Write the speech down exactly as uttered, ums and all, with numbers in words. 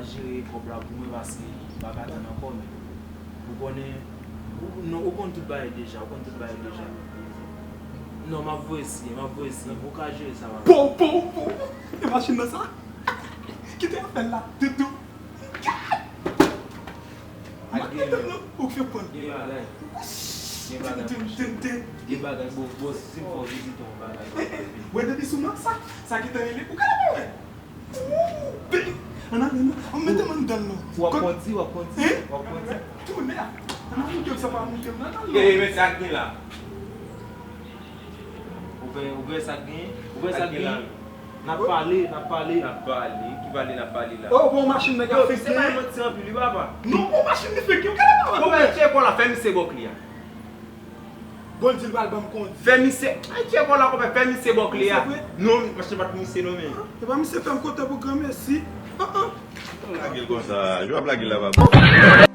Jere kòb la pou mwen paske m pa ka tann ankò, men ou konnen, ou, non, ou konn tout bagay deja, ou konn tout bagay deja. Non, m ap voye siyen, m ap voye siyen, ou ka jere sa, papa. Pow, pow, pow! E machin nan sa? Kite afè l la, doudou. Ak gen, ou fè pran. Gen bagay. Gen bagay, monchè. Gen bagay, bon, bon, si m fè w vizite yon bagay. Wè depi sou non sa, sa ki te rele, ou ka la wè. Ann ale non, ann mete m anndan l non. W ap kondi, w ap kondi, w ap kondi. Tounen a. Ann ale, sa pa moute m nan, ann ale. E, men sa k gen la. Ou wè, ou wè sa k gen? Ou wè sa k gen? N ap pale, n ap pale. N ap pale. Ki pale n ap pale la? Oh, bon, machin nèg la fèk gen. Yo, misye bay manti anpil, wi, papa. Non, bon, machin li fèk gen. Ou ka la wè. Bon, men tchèkò la, fè misye bòk li a. Bon, l di l pral ban m kondi. Fè misye, ay, tchèkò la, konpè, fè misye bòk li a. Misye vre? Non, machin pa t misye non, men. E pa misye fè m kote pou granmesi. Ah, ah. Lage l konsa, jwa lage l la, papa.